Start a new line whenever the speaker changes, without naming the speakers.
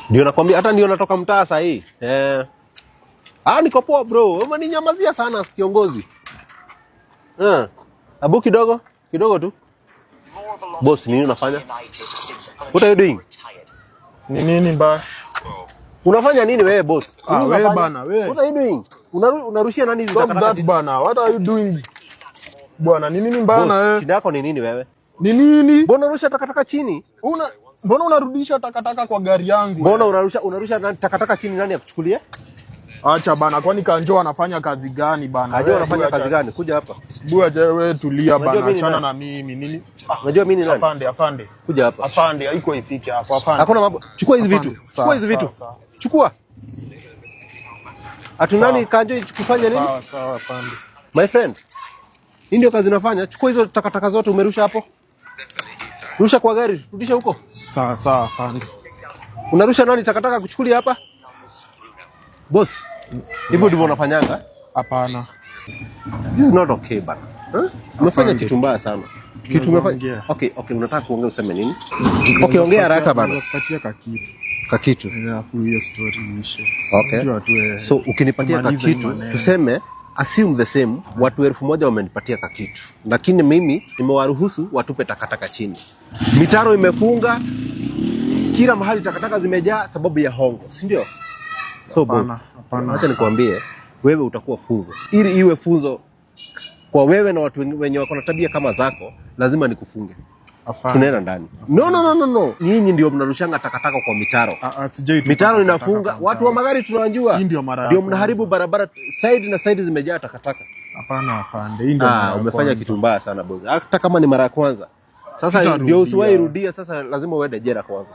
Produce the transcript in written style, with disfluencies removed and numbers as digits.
Ndio nakwambia, hata ndio natoka mtaa saa hii. Eh. Ah, niko poa bro. Umeninyamazia sana kiongozi. Eh. Abu kidogo, kidogo tu. Boss, nini unafanya? What are you doing?
Ni nini mbaya?
Unafanya nini wewe, boss?
Ah,
Nini
wewe
unafanya?
bana, wewe.
What are you doing? Unarushia nani hizi
Stop
takataka
that
chini?
Bana. What are you doing? Bwana, ni nini mbaya na
Boss,
wewe?
shida yako ni nini wewe?
Ni nini?
Mbona unarusha takataka chini?
Mbona unarudisha takataka kwa gari yangu?
Mbona unarusha nani, takataka chini, nani akuchukulia?
Acha bana, kwani Kanjo anafanya kazi gani bana?
Kanjo
Wewe,
anafanya
buya
kazi
acha-
gani? Kuja hapa.
Buya acha wewe, tulia
Unajua
bana,
mimi ni
achana
nani?
Na mimi. Nini?
Unajua mimi ni nani?
Afande, afande.
Kuja hapa.
Afande, haiko ifike hapo, afande.
Hakuna mambo. Chukua hizi vitu.
Afande.
Chukua
Sawa,
hizi vitu.
sawa, sawa.
Chukua. Atu
Sawa.
nani Kanjo kufanya nini?
Sawa, sawa, afande.
My friend. Hii ndio kazi unafanya. Chukua hizo takataka zote umerusha hapo. Rusha kwa gari, rudisha huko.
Sawa, sawa, afande.
Unarusha nani takataka kuchukulia hapa? Boss. Hivyo ndivyo unafanyanga?
Hapana.
This is not okay bana. Huh? Umefanya
Afande.
Kitu mbaya sana. Kitu
Tunaweza
umefanya.
ongea.
Okay, unataka kuongea useme nini? Okay, ongea haraka bana.
Naweza kupatia kakitu.
Kakitu.
Alafu hiyo story iishe.
Okay.
Unajua tu,
So ukinipatia
tumalize hii
kakitu,
maneno.
Tuseme assume the same, watu 1000 wamenipatia kakitu, lakini mimi nimewaruhusu watupe takataka chini. Mitaro imefunga kila mahali, takataka zimejaa sababu ya hongo, si ndio? So boss,
Hapana, hapana.
acha nikwambie, wewe utakuwa funzo, ili iwe funzo kwa wewe na watu wenye wako na tabia kama zako, lazima nikufunge.
Afande.
Tunaenda ndani. No, no, no, no, no. Nyinyi ndio mnarushanga takataka kwa mitaro.
Ah, ah, sijai tupa
Mitaro
takataka
inafunga,
kwa
watu wa
mtaro.
magari tunawajua.
Hii ndio mara ya
Ndio mnaharibu
kwanza.
barabara, side na side zimejaa takataka.
Hapana afande, hii ndio mara
Ah,
ya
umefanya
kwanza.
kitu mbaya sana boss. Hata kama ni mara ya kwanza. Sasa
Sitarudia.
ndio usiwahi rudia, sasa lazima uende jela kwanza.